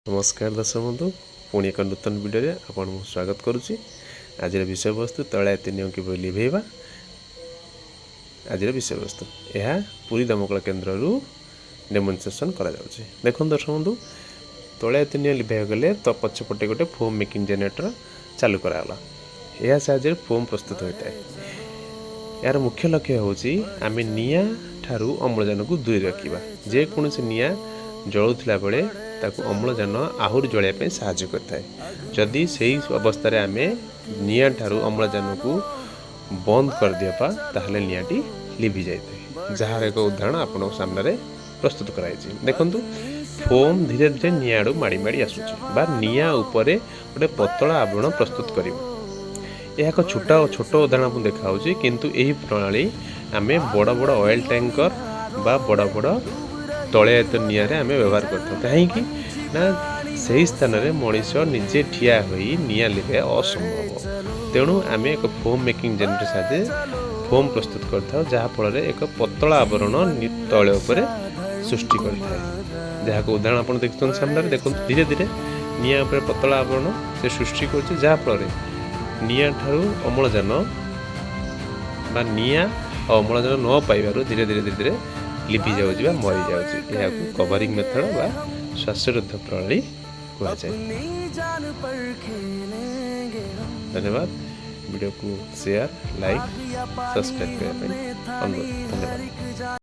ନମସ୍କାର ଦର୍ଶକ ବନ୍ଧୁ, ପୁଣି ଏକ ନୂତନ ଭିଡ଼ିଓରେ ଆପଣଙ୍କୁ ସ୍ୱାଗତ କରୁଛି। ଆଜିର ବିଷୟବସ୍ତୁ, ତୈଳାୟିତ ନିଆଁ କିପରି ଲିଭେଇବା। ଆଜିର ବିଷୟବସ୍ତୁ ଏହା ପୁରୀ ଦମକଳ କେନ୍ଦ୍ରରୁ ଡେମନଷ୍ଟ୍ରେସନ୍ କରାଯାଉଛି। ଦେଖନ୍ତୁ ଦର୍ଶକ ବନ୍ଧୁ, ତୈଳାୟିତ ନିଆଁ ଲିଭାଇବାକୁ ଗଲେ ତ ପଛପଟେ ଗୋଟେ ଫୋମ୍ ମେକିଂ ଜେନେରେଟର ଚାଲୁ କରାଗଲା। ଏହା ସାହାଯ୍ୟରେ ଫୋମ୍ ପ୍ରସ୍ତୁତ ହୋଇଥାଏ। ଏହାର ମୁଖ୍ୟ ଲକ୍ଷ୍ୟ ହେଉଛି ଆମେ ନିଆଁ ଠାରୁ ଅମ୍ଳଜାନକୁ ଦୂରେଇ ରଖିବା। ଯେକୌଣସି ନିଆଁ ଜଳୁଥିଲା ବେଳେ ତାକୁ ଅମ୍ଳଜାନ ଆହୁରି ଜଳିବା ପାଇଁ ସାହାଯ୍ୟ କରିଥାଏ। ଯଦି ସେଇ ଅବସ୍ଥାରେ ଆମେ ନିଆଁ ଠାରୁ ଅମ୍ଳଜାନକୁ ବନ୍ଦ କରିଦେବା, ତାହେଲେ ନିଆଁଟି ଲିଭି ଯାଇଥାଏ, ଯାହାର ଏକ ଉଦାହରଣ ଆପଣଙ୍କ ସାମ୍ନାରେ ପ୍ରସ୍ତୁତ କରାଯାଇଛି। ଦେଖନ୍ତୁ, ଫୋମ୍ ଧୀରେ ଧୀରେ ନିଆଁ ଆଡ଼ୁ ମାଡ଼ି ମାଡ଼ି ଆସୁଛି ବା ନିଆଁ ଉପରେ ଗୋଟେ ପତଳା ଆବରଣ ପ୍ରସ୍ତୁତ କରିବ। ଏହା ଏକ ଛୋଟ ଛୋଟ ଉଦାହରଣ ଆପଣଙ୍କୁ ଦେଖାହେଉଛି, କିନ୍ତୁ ଏହି ପ୍ରଣାଳୀ ଆମେ ବଡ଼ ବଡ଼ ଅଏଲ୍ ଟ୍ୟାଙ୍କର ବା ବଡ଼ ବଡ଼ ତୈଳାୟିତ ନିଆଁରେ ଆମେ ବ୍ୟବହାର କରିଥାଉ। କାହିଁକି ନା ସେହି ସ୍ଥାନରେ ମଣିଷ ନିଜେ ଠିଆ ହୋଇ ନିଆଁ ଲିଭାଇବା ଅସମ୍ଭବ। ତେଣୁ ଆମେ ଏକ ଫୋମ୍ ମେକିଂ ଜେନେରେଟର ସାହାଯ୍ୟରେ ଫୋମ୍ ପ୍ରସ୍ତୁତ କରିଥାଉ, ଯାହାଫଳରେ ଏକ ପତଳା ଆବରଣ ତୈଳ ଉପରେ ସୃଷ୍ଟି କରିଥାଏ, ଯାହାକୁ ଉଦାହରଣ ଆପଣ ଦେଖୁଛନ୍ତି ସାମ୍ନାରେ। ଦେଖନ୍ତୁ, ଧୀରେ ଧୀରେ ନିଆଁ ଉପରେ ପତଳା ଆବରଣ ସେ ସୃଷ୍ଟି କରୁଛି, ଯାହାଫଳରେ ନିଆଁ ଠାରୁ ଅମ୍ଳଜାନ ବା ନିଆଁ ଆଉ ଅମ୍ଳଜାନ ନ ପାଇବାରୁ ଧୀରେ ଧୀରେ ଧୀରେ ଧୀରେ ଲିଭି ଯାଉଛି ବା ମରିଯାଉଛି। ଏହାକୁ କଭରିଂ ମେଥଡ଼ ବା ଶ୍ୱାସରୁଦ୍ଧ ପ୍ରଣାଳୀ କୁହାଯାଏ। अपनी जान पर खेलेंगे हम। ଧନ୍ୟବାଦ। ଭିଡ଼ିଓକୁ ସେୟାର, ଲାଇକ୍, ସବସ୍କ୍ରାଇବ୍ କରିବା ପାଇଁ ଅନୁରୋଧ। ଧନ୍ୟବାଦ। एक जान।